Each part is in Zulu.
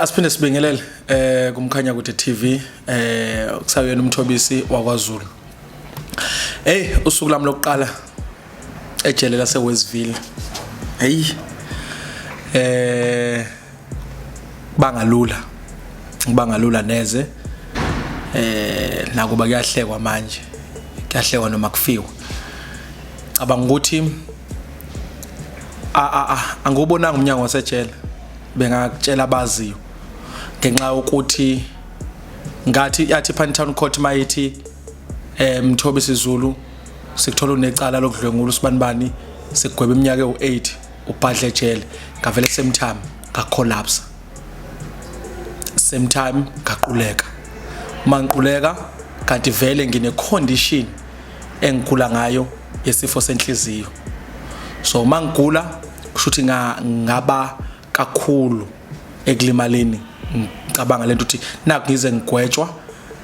Asiphinde sibingelele kumkhanya kude TV, kusayena umthobisi wakwaZulu. Hey, usuku lami lokuqala ejele lase Westville. Hey, bangalula. Bangalula neze. Nakuba kuyahlekwa manje. Kuyahlekwa noma kufiwe. Cabanga ukuthi angiwubonanga umnyango wasejele, bengakutshela abaziyo, ngenxa yokuthi ngathi yathi Pinetown Court mayithi Mthobi Sizulu, sikuthola unecala lokudlwengula usibanibani, sikugweba iminyaka ewu8, ubhadle ejele. Ngavele same time ngacollapse, same time ngaquleka. Uma ngiquleka, kanti vele ngine condition engigula ngayo yesifo senhliziyo, so uma ngigula kusho ukuthi ngaba kakhulu ekulimaleni. Ngicabanga lento ukuthi naku ngize ngigwetshwa,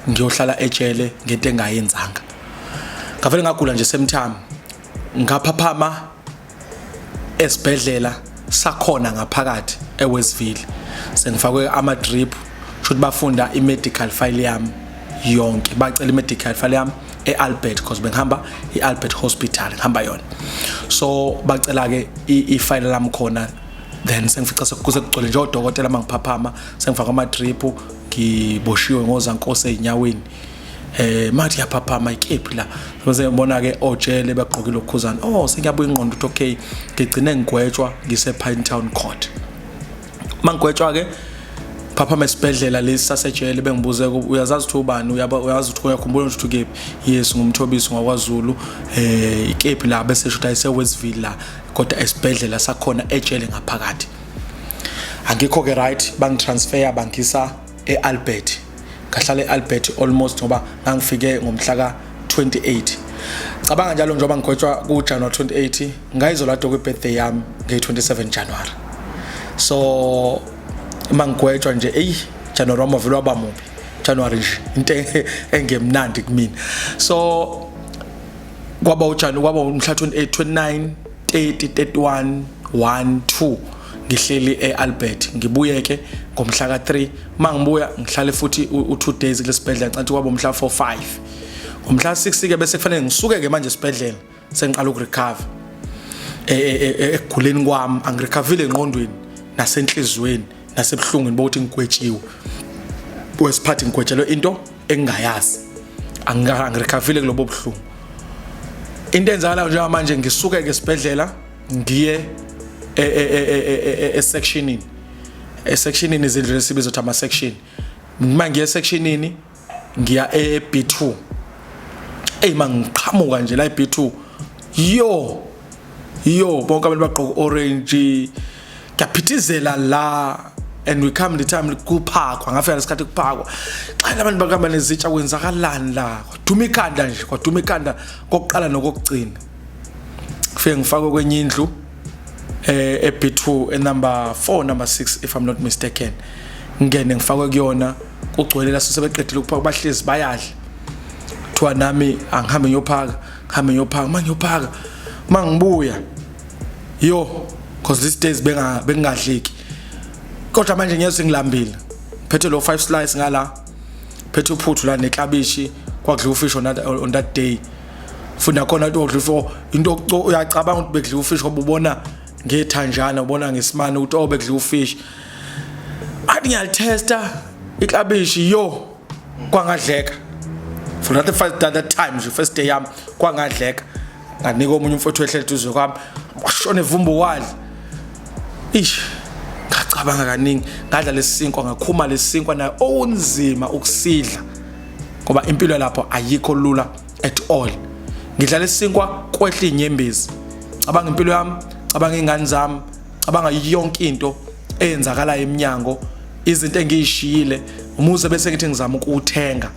ngiyohlala ejele ngento engayenzanga. Ngavele ngagula nje same time, ngaphaphama esibhedlela sakhona ngaphakathi eWestville, sengifakwe ama drip. Shuthi bafunda i-medical file yami yonke, bacela i-medical file yami e-Albert, because bengihamba i-Albert Hospital, ngihamba yona, so bacela ke i-file lami khona. Then sengifica sekugcwele nje odokotela. Mangiphaphama sengifaka ama drip, ngiboshiwe ngozankosi ezinyaweni. Mathi yaphaphama ikephi la, bese ngibona ke ojele bagqokile okukhuzana. Oh, sengiyabuya ingqondo ukuthi okay, ngigcine ngigwetshwa ngise Pinetown Court. Mangigwetshwa ke, phaphama esibhedlela lesi sasejele, bengibuze, "Uyazazi ukuthi ubani? Uyazi ukuthi uyakhumbula ukuthi ukephi?" "Yes, ngumthobisi ngakwaZulu." Ikephi la? Bese shuthi ayise Westville la, kodwa esibhedlela sakhona ejele ngaphakathi. Angikho ke right, bangitransfer, bangisa eAlbert. Ngahlala eAlbert almost, ngoba ngangifike ngomhla ka 28. Cabanga njalo, njengoba ngigwetshwa ku January 28, ngayizolado kwi birthday yami nge 27 January. So mangigwetshwa nje, ey, January wami wavele waba mubi. January nje into engemnandi kumina. So kwaba uJanuary, kwaba umhla 28, 29, 30, 31, 1, 2 ngihleli eAlbert. Ngibuye ke ngomhla ka3. Mangibuya ngihlale futhi u2 days kulesibhedlela, ngicathi kwaba umhla 4, 5. Ngomhla 6 ke bese kufanele ngisuke ke manje esibhedlela, sengiqala ukurecover ekuguleni kwami. Angirecovile engqondweni nasenhlizweni nasebuhlungwini bokuthi ngigwetshiwe wesiphathi, ngigwetshelwe into engingayazi. Angirecovile kulobo buhlungu. Into enzakalayo njengamanje, ngisuke ke esibhedlela ngiye esectionini. Esectionini, izindlu lesibiza ukuthi ama section. Uma ngiye esectionini, ngiya e-B2. Ey, mangiqhamuka nje la e-B2, yo yo, bonke abantu bagqoka orange, kuyaphithizela la. And we come the time kuphakwa, ngafika lesikhathi kuphakwa, xa labantu bakamba nezitsha, kwenzakalani la? Kwaduma ikhanda nje, kwaduma ikhanda kokuqala nokokugcina. Kufike ngifakwe kwenye indlu e-B2, e number 4, number 6 if I'm not mistaken. Ngene ngifakwe kuyona, kugcwele la, sebeqedile ukuphaka, bahlezi bayadla. Kuthiwa nami angihambe ngiyophaka. Ngihambe ngiyophaka. Mangiyophaka, mangibuya, yo, because these days benga bengadleki, kodwa manje ngiyeze ngilambile. Phethe lo 5 slice ngala, phethe uphuthu la neklabishi. Kwakudliwa ufish on that day futhi nakhona into odla ufish, into uyacabanga ukuthi bekudliwa ufish, ngoba ubona ngethanjana, ubona ngesimane ukuthi oh, bekudliwa ufish. Athi ngiyalitesta iklabishi, yo, kwangadleka. For that first that time nje, first day yami, kwangadleka. Nganika omunye umfowethu ehlele eduze kwami, washona evumba wadla. Ish, ngacabanga kaningi. Ngadla lesinkwa, ngakhuma lesinkwa nayo okunzima ukusidla, ngoba impilo lapho ayikho lula at all. Ngidla lesinkwa, kwehla inyembezi. Cabanga impilo yami, cabanga ingane zami, cabanga yonke into eyenzakalayo eminyango, izinto engiyishiyile, umuze bese ngithi ngizama ukuwuthenga,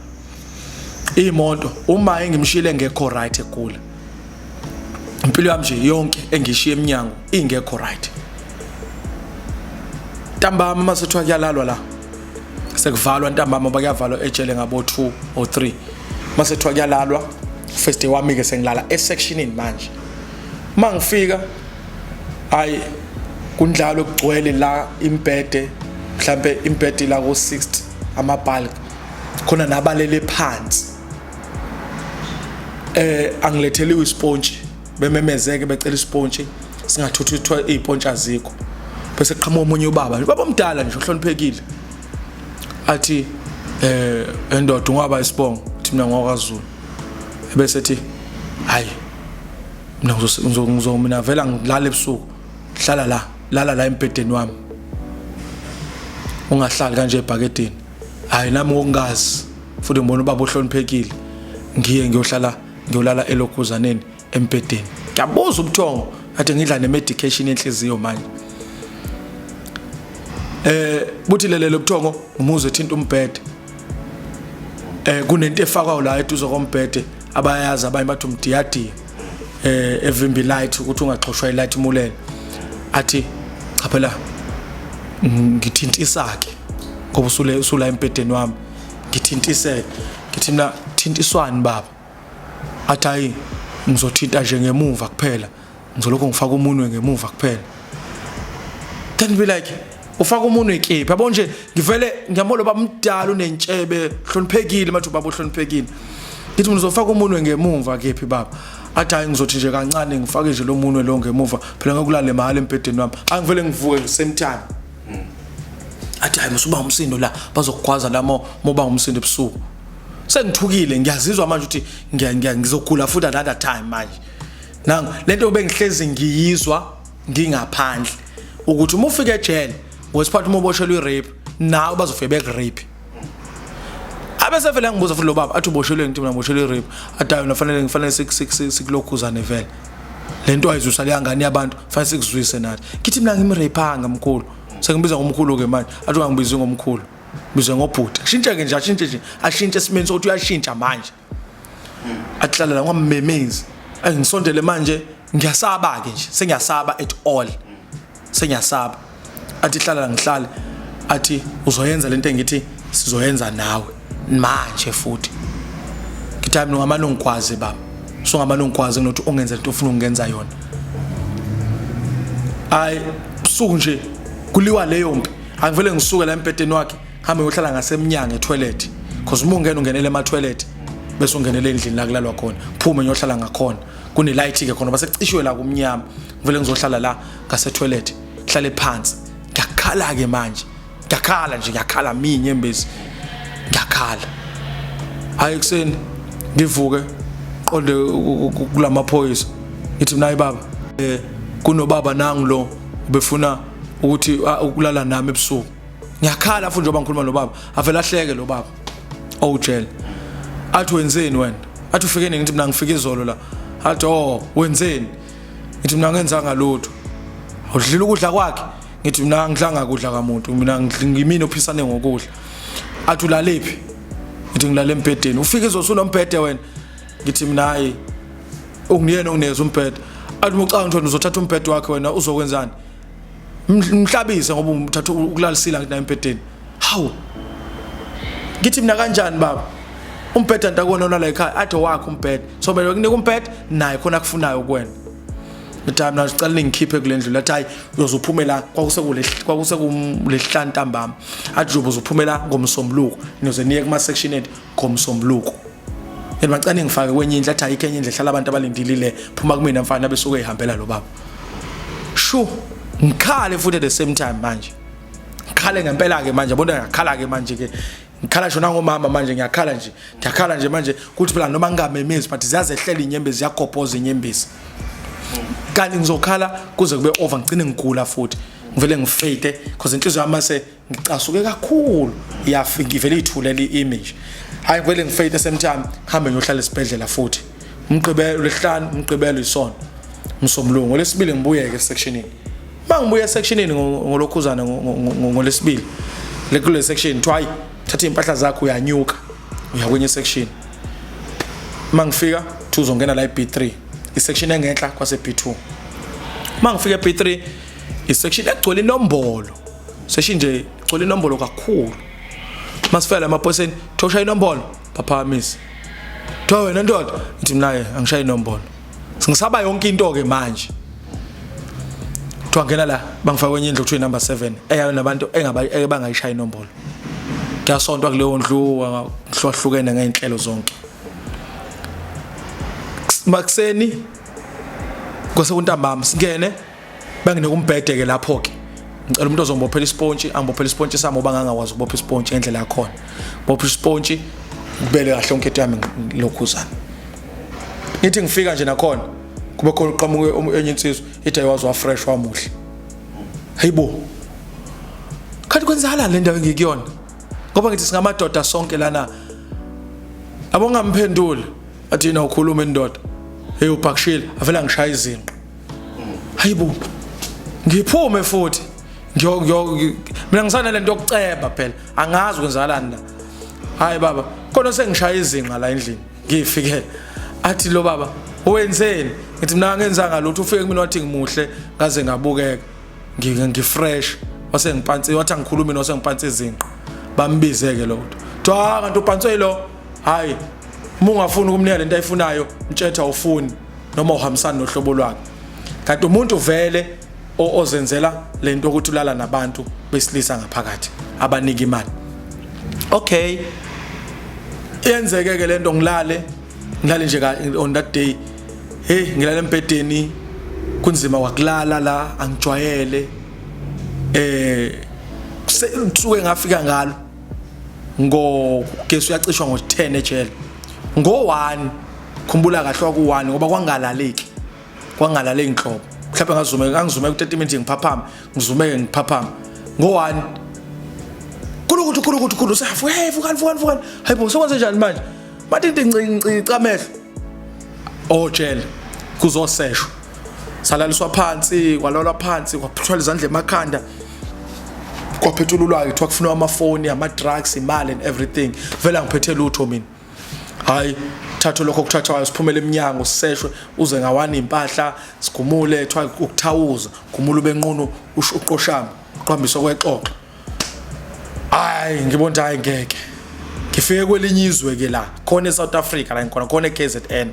imoto, uma engimshiyile engekho right, egula. Impilo yami nje yonke engishiye eminyango ingekho right. Ntambama masethiwa kuyalalwa la, sekuvalwa ntambama, bakuyavalwa ejele ngabo 2 or 3. Masethiwa kuyalalwa, first day wami ke, sengilala esectionini manje. Mangifika, hayi, kundlalo, kugcwele la imbhede. Mhlambe imbhedi la ko 60 amabhalk khona nabalele phansi. Angiletheliwe isponge, bememezeke becela isponge, singathuthuthwa izipontshi azikho. Bese qhamuka omunye ubaba, baba omdala nje ohloniphekile, athi endoda ungaba isibongo, thi mina ngowakwaZulu. Bese ethi hayi mina ngizo mina vela ngilala ebusuku, hlala la, lala la embhedeni wami, ungahlali kanje ebhakedeni. Hayi nami ngokungazi futhi ngibona ubaba ohloniphekile, ngiye ngiyohlala ngiyolala elokhuzaneni embhedeni. Ngiyabuza ubuthongo kade ngidla ne-medication yenhliziyo manje. Buthi lelele ubuthongo, ngimuzwe ethinta umbhede. Kunento efakwayo la eduze kombhede, abayazi abanye bathi umdiyadiya, evimbi light ukuthi ungaxhoshwa ilight mulele. Athi cha phela ngithintisa ke ngoba usule usula embhedeni wami, ngithintiseke. Ngithi mina thintiswani baba? Athi hayi ngizothinta nje ngemuva kuphela, ngizolokhu ngifaka umunwe ngemuva kuphela. Then be like ufaka umunwe kephi? Yabo nje ngivele ngiyambona baba mdala unentshebe, hloniphekile, mathi ubaba uhloniphekile. Ngithi mina uzofaka umunwe ngemuva kephi baba? Athi hayi ngizothi nje kancane ngifake nje lo munwe lo ngemuva phela, ngokulale mahhala embhedeni wami. Angivele ngivuke same time. Athi hayi musuba umsindo la, bazokugwaza la moba umsindo ebusuku. Sengithukile, ngiyazizwa manje ukuthi ngizogula futhi another time manje. Nangu lento bengihlezi ngiyizwa ngingaphandle ukuthi uma ufika ejele ngosiphatha uma uboshelwe irape, nawe bazofike bekurape. Abese vele ngibuza futhi lo baba, athi uboshelwe? Ngithi mina ngiboshelwe irape. Athi hayi unafanele ngifanele sikulokhuzane vele lento ayizusa leya ngane yabantu, fanele sikuzwise nathi. Ngithi mina ngimrapeanga mkhulu. Sengibiza ngomkhulu ke manje. Athi ungangibizi ngomkhulu, bizwe ngobhuti. Ashintsheke nje, ashintshe nje, ashintshe esimeni sokuthi uyashintsha manje. Ahlala la ngamemezi, angisondele manje, ngiyasaba ke nje, sengiyasaba at all, sengiyasaba. Athi hlala la, ngihlale. Athi uzoyenza lento engithi sizoyenza nawe manje futhi. Ngithi hayi mina ungamane ungikwazi baba, usungamane ungikwazi kunokuthi ungenze lento ofuna ukungenza yona. Hayi busuku nje kuliwa leyo mpi, angivele ngisuke la embhedeni wakhe, hambe ngiyohlala ngasemnyango etoilet, because uma ungena ungenele ema-toilet bese ungenele endlini la kulalwa khona. Phume ngiyohlala ngakhona, kune-light ke khona, base kucishiwe la kumnyama. Ngivele ngizohlala la ngase-toilet, ngihlale phansi, ngiyakhala ke manje, ngiyakhala nje, ngiyakhala mi inyembezi, ngiyakhala. Hayi ekuseni ngivuke qonde kulamaphoyisa, ngithi mina hayi baba, kunobaba nangu lo ubefuna ukuthi ukulala nami ebusuku. Ngiyakhala futhi njengoba ngikhuluma nobaba. Avela ahleke lo baba owujele, athi wenzeni wena? Athi ufike nini? Ngithi mina ngifike izolo la. Athi oh wenzeni? Ngithi mina ngenzanga lutho. Awudlile ukudla kwakhe? Ngithi mina angidlanga kudla kamuntu, mina ngimini ophisane ngokudla. Athi ulalephi? Ngithi ngilale embhedeni. Ufike izolo unombhede wena? Ngithi mina hayi ungiyena onginikeza umbhede. Athi uma ucanga ukuthi uzothatha umbhede wakhe wena uzokwenzani? Mhlabise ngoba umthatha ukulalisila ngithi naye embhedeni. Hawu, ngithi mina kanjani baba, umbhede antakona ona la ekhaya. Athi wakhe umbhede, so bese kunika umbhede naye khona akufunayo kuwena. Ngithi hayi mina ngicela ningikhiphe kule ndlu. Lathi hayi uyozuphumela, kwakusekulesihlanu ntambama. Athi nje uzophumela ngomsombuluko, niyoze niye kuma section 8 ngomsombuluko. Yena bacane ngifake kwenye indlu. Athi ayikho enye indlu ehlala abantu abalindilile, phuma kumina mfana. Besuke ehambela lo baba. Shu ngikhale futhi at the same time manje, ngikhale ngempela ke manje, yabona ngiyakhala ke manje ke, ngikhala nje nangomama manje, ngiyakhala nje, ngiyakhala nje manje kuthi phela noma ngingamemezi but ziyazehlela inyembezi, ziyagobhoza inyembezi, kanti ngizokhala kuze kube over, ngigcine ngigula futhi, ngivele ngifade because inhliziyo yami mase ngicasuke kakhulu iyafika ivele ithulela i-image. Hayi ngivele ngifade same time, ngihambe ngiyohlala esibhedlela futhi umgqibelo, lesihlanu, umgqibelo, isonto, umsombuluko, ngolesibili ngibuyeke esectionini. Uma ngibuya esectionini ngolokhuzana ngolesibili kule section, kuthiwa hayi thatha iy'mpahla zakho uyanyuka uya kwenye section. Uma ngifika kuthi uzongena la e-B3, isection engenhla kwase B2. Uma ngifika e-B3, isection egcwele inombolo, section nje igcwele inombolo kakhulu. Masifika la emaphoyiseni, kuthiwa inombolo, baphakamise, kuthiwa wena ndoda. Ngithi mina angishayi inombolo, ngisaba yonke into ke manje. Kuthiwa ngena la, bangifaka kwenye indlu kuthiwa number 7 eyayo nabantu engabangayishaya inombolo. Kuyasontwa kuleyo ndlu, kuhlukahlukene ngey'nhlelo zonke. Makuseni kwase kuntambama singene, banginike umbhede ke lapho ke, ngicela umuntu ozongibophela isipontshi, angibophela isipontshi sami ngoba ngangakwazi ukubopha isipontshi ngendlela yakhona. Bopha isipontshi kubele kahle yonke into yami lokhuzana. Ngithi ngifika nje nakhona kube khona uqhamuke enye insizwa ithi ayiwazi wa-fresh wamuhle. Hayibo, kanti kwenzakalani le ndawo engikuyona? Ngoba ngithi singamadoda sonke lana. Abo ngamphenduli, athi yena ukhuluma indoda, hey ubhakshile, avela ngishaya izinqa. Hayibo, ngiphume futhi ngiyo ngiyo mina ngisana lento yokuceba phela, angazi kwenzakalani la. Hayi baba, khona sengishaya izinqa la endlini. Ngifikele athi lo baba, wenzeni? Ngithi mina angenzanga lutho, ufike kumina wathi ngimuhle ngaze ngabukeka, ngifresh, wase ngiphansi, wathi angikhulumi, wase ngiphansi izinqa. Bambizeke lo kuthiwa kanti uphantswe lo. Hayi, uma ungafuni ukumnika lento ayifunayo, mtshetha awufuni noma uhambisana nohlobo lwakhe. Kanti umuntu vele ozenzela lento ukuthi ulala nabantu besilisa ngaphakathi abanika imali. Okay, yenzeke ke lento, ngilale ngilale nje on that day. Hey, ngilala embhedeni, kunzima wakulala la, angijwayele. Suke ngafika ngalo ngo gesi uyacishwa ngo-10 ejele, ngo-1, khumbula kahle waku-1, ngoba kwangalaleki, kwangalaleki nhlobo. Mhlawumbe ngazumeka, ngangizumeka u-30 minutes, ngiphaphama, ngizumeke, ngiphaphama ngo-1. Kulukuthi kulukuthi khulu safu, hey, vukani vukani vukani! Hayibo, sokwenze njani manje? Bathi into ncinci amehlo ojele, kuzoseshwa. Salaliswa phansi, kwalalwa phansi, kwaphuthwala izandla emakhanda, kwaphethululwa-ke, kuthiwa kufunwa amafoni, ama-drugs, imali and everything. Vele angiphethe lutho mina. Hayi, thatha lokho okuthathwayo, siphumele eminyango, siseshwe uze ngawani impahla, sigumule, kuthiwa ukuthawuza, gumula ubenqunu, uqoshama uqhambiswa kwexoxo. Hayi, ngibona ukuthi hayi, ngeke ngifike kwelinye izwe ke la khona eSouth Africa, la ngikhona khona eKZN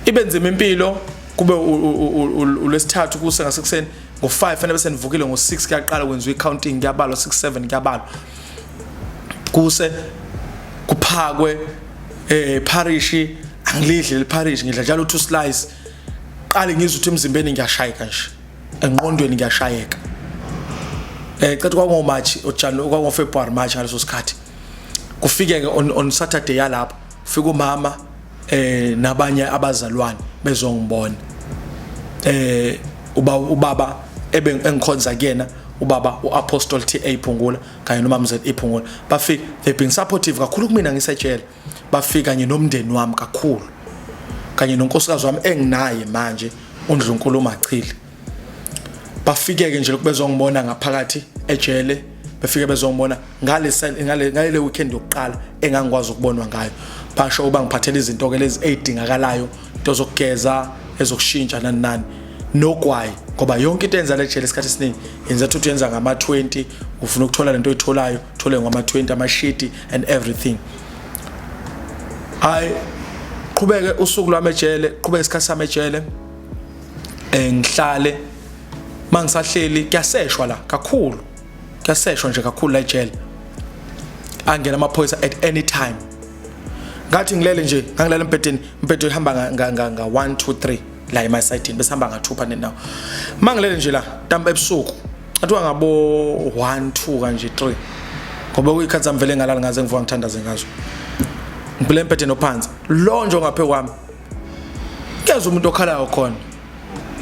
ibe nzima impilo. Kube ulwesithathu kuse ngasekuseni ngo-5, fanele bese nivukile ngo-6, kuyaqala kwenziwa i-counting, kuyabalwa 6 7, kuyabalwa kuse kuphakwe parish. Angilidli le parish, ngidla njalo two slice. Qale ngizwe ukuthi emzimbeni ngiyashayeka nje, engqondweni ngiyashayeka. Cethu kwango March, uJanuary, kwango February, March ngaleso sikhathi. Kufike ke on Saturday yalapho, fika umama nabanye abazalwane bezongibona. Ubaba ebe engikhonza kuyena, ubaba uApostle TA Phungula kanye nomama Z Phungula, bafika. They've been supportive kakhulu kumina ngisejele. Bafika kanye nomndeni wami kakhulu, kanye nonkosikazi wami enginaye manje, uNdlunkulu Machili. Bafike ke nje lokhu bezongibona ngaphakathi ejele, befike bezongibona ngale weekend yokuqala engangikwazi ukubonwa ngayo. Basho uba ngiphathela izinto ke lezi ezidingakalayo, into zokugeza, ezokushintsha, nani nani, nogwayi, ngoba yonke into enza lejele isikhathi esiningi yenza ukuthi yenza ngama 20, ufuna ukuthola lento oyitholayo, uthole ngama 20, amashiti and everything. Hayi, qhubeke usuku lwami ejele, qhubeke isikhathi sami ejele. Ngihlale, mangisahleli kuyaseshwa la kakhulu, kuyaseshwa nje kakhulu la ejele, angena amaphoyisa at any time. Ngathi ngilele nje, ngangilala embhedeni, umbhedo ihamba nga 1 2 3 la emasayidini, bese hamba nga 2 phane nawo. Mangilele nje la ntampa ebusuku, athiwa ngabo 1 2 kanje 3, ngoba kuyikhathi zami vele ngalala ngaze ngivuka ngithandaze ngazo. Ngibhele embhedeni ophansi lo nje ongaphe kwami, ngiyezwa umuntu okhalayo khona,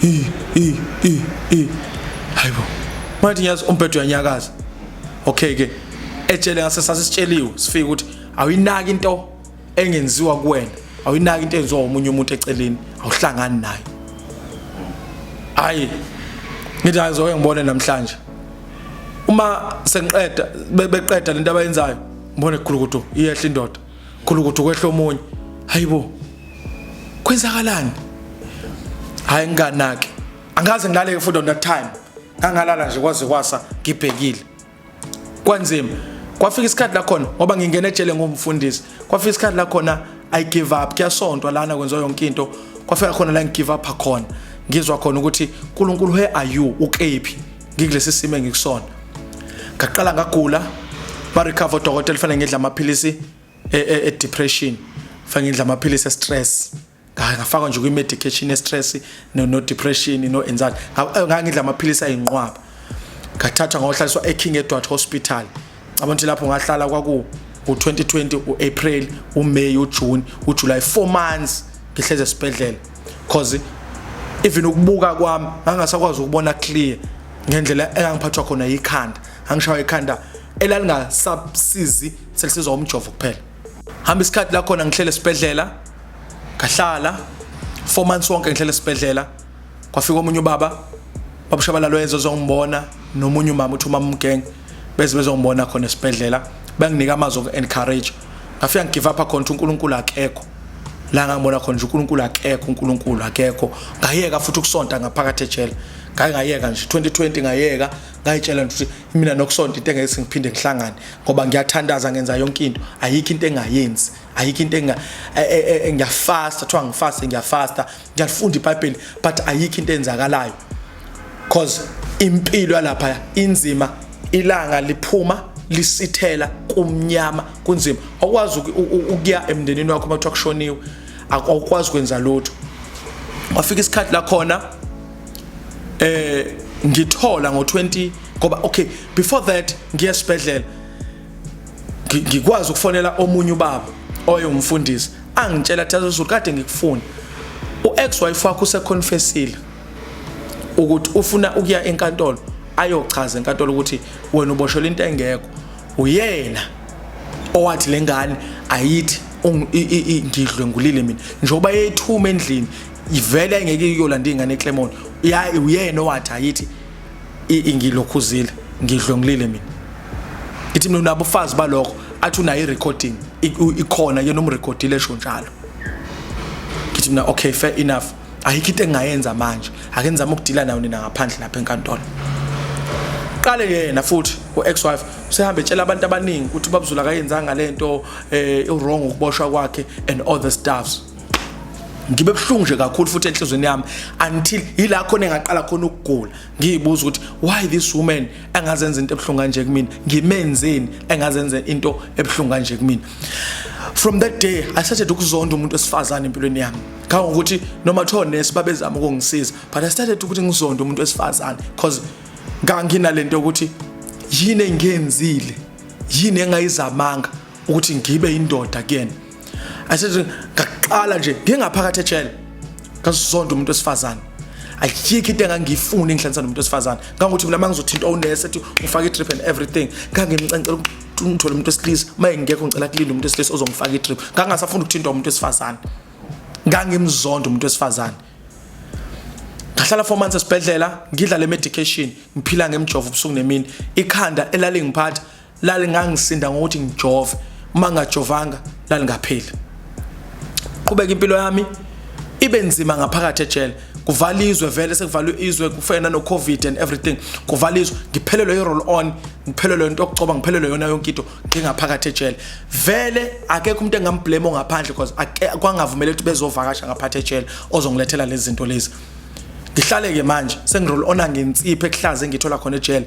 i i i i, hayibo! Manje ngiyazi umbhedo uyanyakaza. Okay ke, ejele ngase sasisitsheliwe sifike ukuthi awuyinaki into engenziwa kuwena, awuyinaki into enziwa omunye umuntu eceleni, awuhlangani naye. Hayi, ngithi hayi, zoke ngibone namhlanje uma sengiqeda, beqeda lento abayenzayo, ngibone khulukudu iyehla indoda, khulukudu kwehla omunye. Hayibo, kwenzakalani? Hayi, nginganaki, angaze ngilale futhi. On that time ngangalala nje kwaze kwasa ngibhekile, kwanzima. Kwafika isikhathi la khona, ngoba ngingena ejele ngumfundisi, kwafika isikhathi la khona I give up. Kuyasontwa lana, kwenziwa yonke into. Kwafika khona la ngigive up khona. Ngizwa khona ukuthi, "uNkulunkulu, where are you? Ukephi ngikulesi simo engikusona?" Ngaqala ngagula, ba recover udokotela, fanele ngidla amaphilisi e depression, fanele ngidla amaphilisi e stress. Ngafakwa nje kwi medication e stress no depression, no anxiety. Ngangidla amaphilisi ayinqwaba. Ngathathwa ngohlaliswa eKing Edward Hospital. Abantu lapho ngahlala kwaku u2020, uApril, uMay, uJune, uJuly, 4 months ngihleze esibhedlela, cause even ukubuka kwami ngangasakwazi ukubona clear ngendlela engangiphathwa khona ikhanda. Angishaywa ikhanda elalingasabsizi, selisizwa umjovo kuphela. Hamba isikhathi la khona ngihlele esibhedlela, ngahlala 4 months wonke ngihlele esibhedlela. Kwafika omunye ubaba, babushabalalo, wenzo zongibona, nomunye umama, uthi umama umgenge, beze bezongibona khona esibhedlela, banginika amazwi oku-encourage. Ngafika ngigive up khona ukuthi uNkulunkulu akekho. La ngangibona khona nje uNkulunkulu akekho, uNkulunkulu akekho. Ngayeka futhi ukusonta ngaphakathi ejele. Ngake ngayeka nje 2020, ngayeka, ngayitshela nje ukuthi mina nokusonta into engeke ngiphinde ngihlangane, ngoba ngiyathandaza, ngenza yonke into, ayikho into engayenzi, ayikho into enga ngiyafasta, kuthiwa ngifast, ngiyafasta, ngiyalifunda iBhayibheli, but ayikho into enzakalayo, cause impilo yalapha inzima. Ilanga liphuma lisithela, kumnyama, kunzima. Awukwazi ukuya emndenini wakho uma kuthiwa kushoniwe, awukwazi ukwenza lutho. Wafika isikhathi la khona ngithola ngo20, ngoba okay, before that ngiye esibhedlela, ngikwazi ukufonela omunye ubaba oyumfundisi, angitshela athi, "Zulu, kade ngikufuna. U-ex wife wakho useconfessile ukuthi ufuna ukuya enkantolo, ayochaza enkantolo ukuthi wena uboshelwe into engekho. Uyena owathi lengane ayithi ngidlwengulile mina, njengoba yethuma endlini ivele engeke iyolanda ingane eClermont. Ya, uyena owathi ayithi ngilokhuzile, ngidlwengulile mina." Ngithi mina, "Unabo ufazi balokho?" Athi unayo i-recording, ikhona, yena umrekhodile esho njalo. Ngithi mina, "Okay, fair enough, ayikho into engingayenza manje, ake nizame ukudila nayo nina ngaphandle lapha enkantolo." Qale yena futhi u-ex wife usehambe etshela abantu abaningi ukuthi uBabzula akayenzanga lento, wrong ukuboshwa kwakhe and all the stuffs. Ngibe buhlungu nje kakhulu futhi enhlizweni yami, until yila khona engaqala khona ukugula, ngiyibuza ukuthi why this woman engazenza into ebuhlungu kanje kumina, ngimenzeni engazenza into ebuhlungu kanje kumina? From that day I started ukuzonda umuntu wesifazane empilweni yami, kangokuthi noma kuthiwa nesi babezama ukungisiza, but I started ukuthi ngizonde umuntu wesifazane, because nganginalento yokuthi yini engiyenzile, yini engayizamanga ukuthi ngibe indoda kuyena. Asethi ngaqala nje ngingaphakathi ejele ngazonda umuntu wesifazane. Ayikho into engangiyifuni engihlanganisa nomuntu wesifazane, ngangokuthi mina mangizothinta unesi ethi ufake i-drip and everything, ngangimcancela ukuthi ngithole umuntu wesilisa, uma engekho ngicela kulinda umuntu wesilisa ozongifaka i-drip. Ngangasafuni ukuthintwa umuntu wesifazane, ngangimzonda umuntu wesifazane. Ngahlala 4 months esibhedlela, ngidla le medication, ngiphila ngemjovo ubusuku nemini. Ikhanda elalingiphatha lalingangisinda ngokuthi ngijove, uma ngajovanga lalingapheli. Qhubeka impilo yami ibe nzima ngaphakathi ejele. Kuvala izwe vele, sekuvalwe izwe, kufana no Covid and everything, kuvala izwe. Ngiphelelwe i-roll on, ngiphelelwe into yokucoba, ngiphelelwe yona yonke into ngingaphakathi ejele. Vele akekho umuntu engamblame ongaphandle, because kwangavumela ukuthi bezovakasha ngaphathi ejele ozongilethela lezi zinto lezi. Ngihlale ke manje sengiroll ona ngensipho ekuhlaza engithola khona ejele,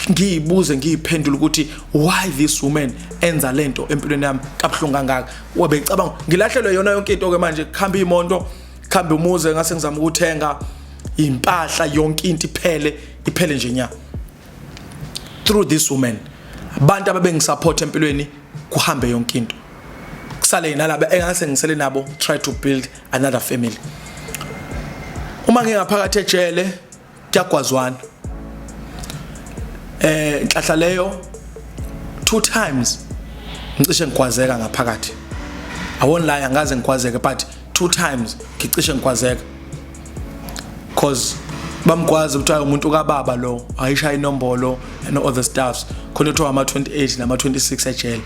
ngiyibuze, ngiyiphendule ukuthi why this woman enza lento empilweni yami kabuhlungu kangaka? Wabecabanga ngilahlelwe yona yonke into ke manje, kuhamba imoto, kuhamba umuze, ngase ngizama ukuthenga impahla, yonke into iphele, iphele nje nya through this woman. Abantu ababengisupport empilweni, kuhambe yonke into, kusale nalaba engase ngisele nabo, try to build another family. Uma ngingaphakathi ejele kuyagwazwana, inhlahla leyo, two times ngicishe ngigwazeka ngaphakathi. I won't lie, angaze ngigwazeke, but two times ngicishe ngigwazeka, cause bamgwazi kuthiwa umuntu kababa lo ayishaya inombolo and other stuffs khona, kuthiwa ama 28 nama 26 ejele.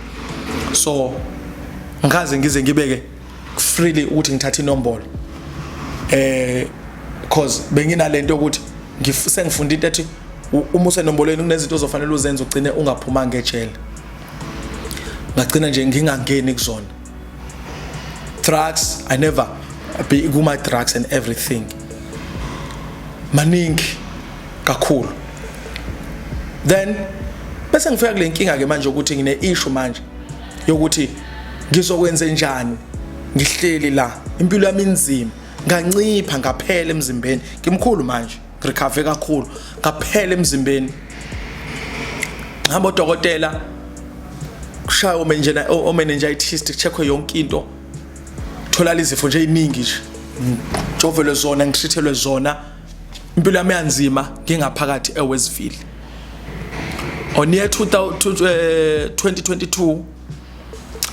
So ngikaze ngize ngibeke freely ukuthi ngithathe inombolo, cause benginalento ukuthi sengifunda into ethi uma usenombolweni kunezinto ozofanele uzenze ugcine ungaphumanga ejele. Ngagcina nje ngingangeni kuzona drugs. I never be kuma drugs and everything. Maningi kakhulu. Then bese ngifika kule nkinga ke manje ukuthi ngine issue manje yokuthi ngizokwenza njani, ngihleli la, impilo yami inzima, ngancipha ngaphela emzimbeni, ngimkhulu manje, ngirecover kakhulu, ngaphela emzimbeni. Ngihamba odokotela, kushaya o-meningitis, kucheckwe yonke into, thola izifo nje eziningi nje, ngijovelwe zona, ngitreatelwe zona. Impilo yami yanzima ngingaphakathi eWestville. On year 2022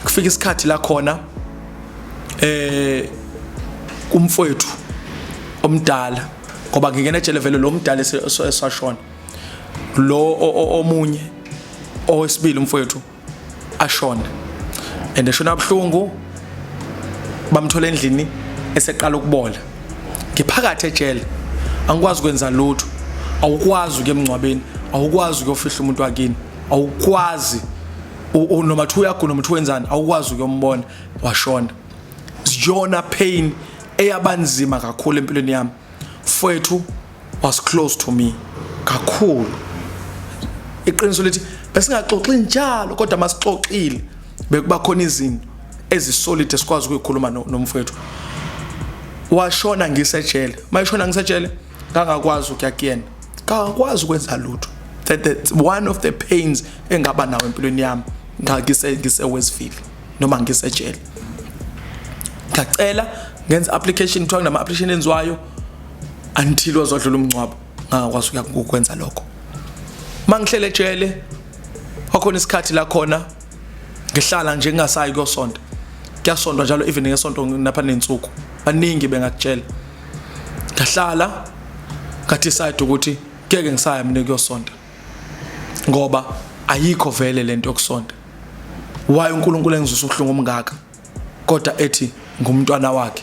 kufika isikhathi la khona kumfowethu omdala, ngoba ngingena ejele vele lo mdala esashona, lo omunye owesibili umfowethu ashona, and eshona kabuhlungu, bamthola endlini eseqala ukubola. Ngiphakathi ejele, angikwazi ukwenza lutho. Awukwazi ukuya emngcwabeni, awukwazi ukuyofihla umuntu wakini, awukwazi, noma thiwa uyagula, noma thiwa wenzani, awukwazi ukuyombona. Washona. Ziyona pain eyabanzima kakhulu empilweni yami. Mfowethu was close to me kakhulu. Iqiniso lithi besingaxoxi njalo, kodwa masixoxile bekuba khona izinto ezisolid esikwazi ukuyikhuluma nomfowethu. Washona ngisejele. Mayishona ngisejele, ngangakwazi ukuya kuyena, ngangakwazi ukwenza lutho. That's one of the pains engaba nawo empilweni yami ngakise ngise Westville noma ngisejele. Ngacela ngenza application, kuthiwa kunama application enziwayo until wazodlula umngcwabo, ngangakwazi ukuya ukwenza lokho. Mangihlele ejele, kwakhona isikhathi la khona ngihlala nje ngingasayi kuyosonta. Kuyasontwa njalo, even ngesonto napha nensuku, baningi bengakutshela. Ngahlala ngadecide ukuthi ngeke ngisaya mina kuyosonta, ngoba ayikho vele lento yokusonta. Why uNkulunkulu engizwisa ubuhlungu omngaka, kodwa ethi ngumntwana wakhe?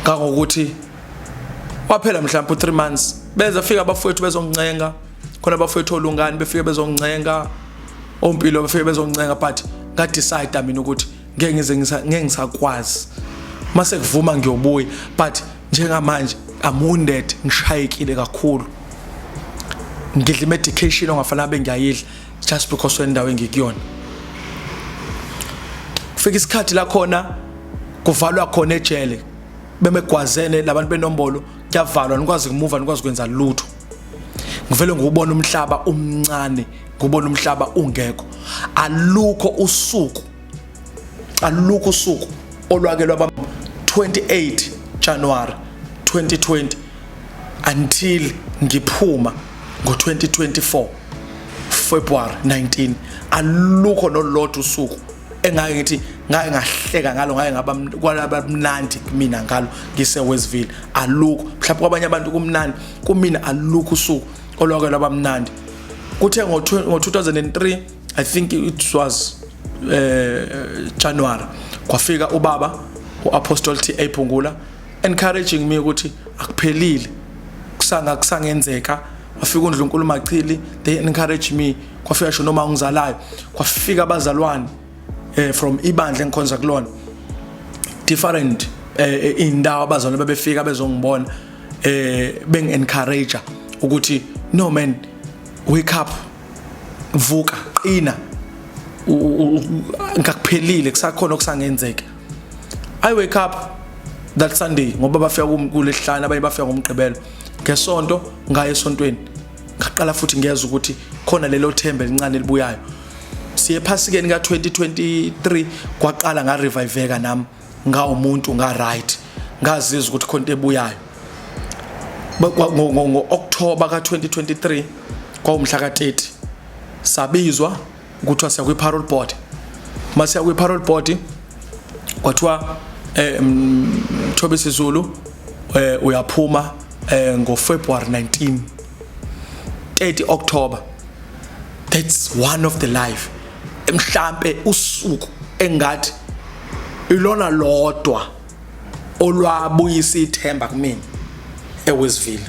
Kangokuthi waphela mhlawumbe u3 months, beze fika abafowethu bezongincenga khona, abafowethu olungani befike bezongincenga, ompilo befike bezongincenga, but ngadecide mina ukuthi ngeke ngize ngeke ngisakwazi. Mase kuvuma ngiyobuya, but njengamanje I'm wounded, ngishayekile kakhulu, ngidla medication ongafanele abe ngiyayidla just because wendawo engikuyona. Kufika isikhathi la khona kuvalwa khona ejele, bemegwazene labantu benombolo, kuyavalwa, nikwazi kumuva, nikwazi ukwenza lutho. Ngivele ngubona umhlaba umncane, ngubona umhlaba ungekho. Alukho usuku, alukho usuku olwake lwaba 28 January 2020 until ngiphuma ngo-2024 February 19, alukho nolodwa usuku engake ngithi ngake ngahleka ngalo, ngake ngaba kwalaba mnandi kumina ngalo ngise Westville. Alukho. Mhlawumbe kwabanye abantu kumnandi, kumina alukho usuku olwake lwaba mnandi. Kuthe ngo-2003, I think it was January, kwafika ubaba uApostle T.A. Phungula encouraging me ukuthi akuphelile, kusanga kusangenzeka. Wafika uNdlunkulu Machili, they encourage me. Kwafika sho noma ngizalayo, kwafika abazalwane from ibandla engikhonza kulona, different indawo, abazalwane babefika bezongibona, bengi encourage ukuthi, "No man, wake up, vuka, qina, ngakuphelile, kusakhona okusangenzeka." I wake up that Sunday, ngoba bafika kulesihlanu, abanye bafika ngomgqibelo. Ngesonto ngaya esontweni, ngaqala futhi ngiyeza ukuthi khona lelo themba elincane elibuyayo. Siye ephasikeni ka 2023, kwaqala nga reviveka nami, ngawumuntu nga right, ngazizwa ukuthi khona into ebuyayo. Ngo October ka 2023, kwawumhla ka 30, sabizwa kuthiwa siya kwi parole board. Masiya kwi parole board, kwathiwa Mthobisi Zulu uyaphuma ngo February 19, 30 October. That's one of the life, mhlambe usuku engathi ilona lodwa olwabuyisa ithemba kumina eWestville,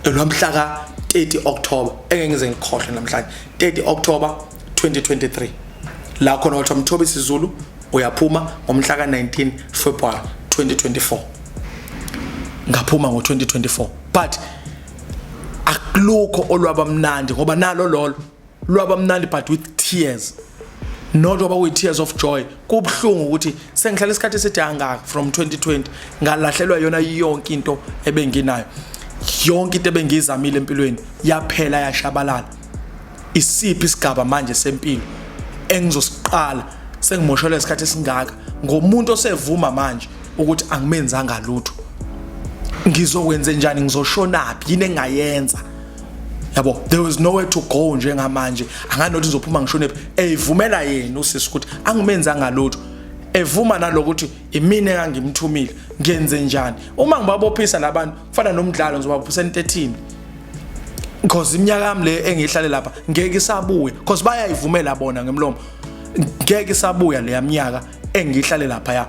elwamhla ka 30 October, engeke ngize ngikhohle namhlanje, 30 October 2023, la khona kwathiwa Mthobisi Zulu uyaphuma ngomhla ka 19 February 2024. Ngaphuma ngo 2024. But akulukho olwaba mnandi, ngoba nalo lolo lwaba mnandi but with tears, not ngoba kuyi tears of joy. Kubhlungu ukuthi sengihlala isikhathi eside kangaka from 2020, ngalahlelwa yona yonke into ebenginayo, yonke into ebengiyizamile empilweni yaphela, yashabalala. Isiphi isigaba manje sempilo engizosiqala sengimoshelwe isikhathi esingaka ngomuntu osevuma manje ukuthi angimenzanga lutho? Ngizokwenze njani? Ngizoshonaphi? Yini engayenza? Yabo, there was nowhere to go. Njengamanje anganothi ngizophuma ngishonephi, eyivumela yena usisi ukuthi angimenzanga lutho, evuma nalokuthi imina engangimthumile. Ngenze njani uma ngibabophisa labantu? Kufana nomdlalo, ngizobabophisa into ethini? Because iminyaka yami le engihlale lapha ngeke isabuye, because bayayivumela bona ngemlomo, ngeke isabuya leya minyaka engihlale lapha ya.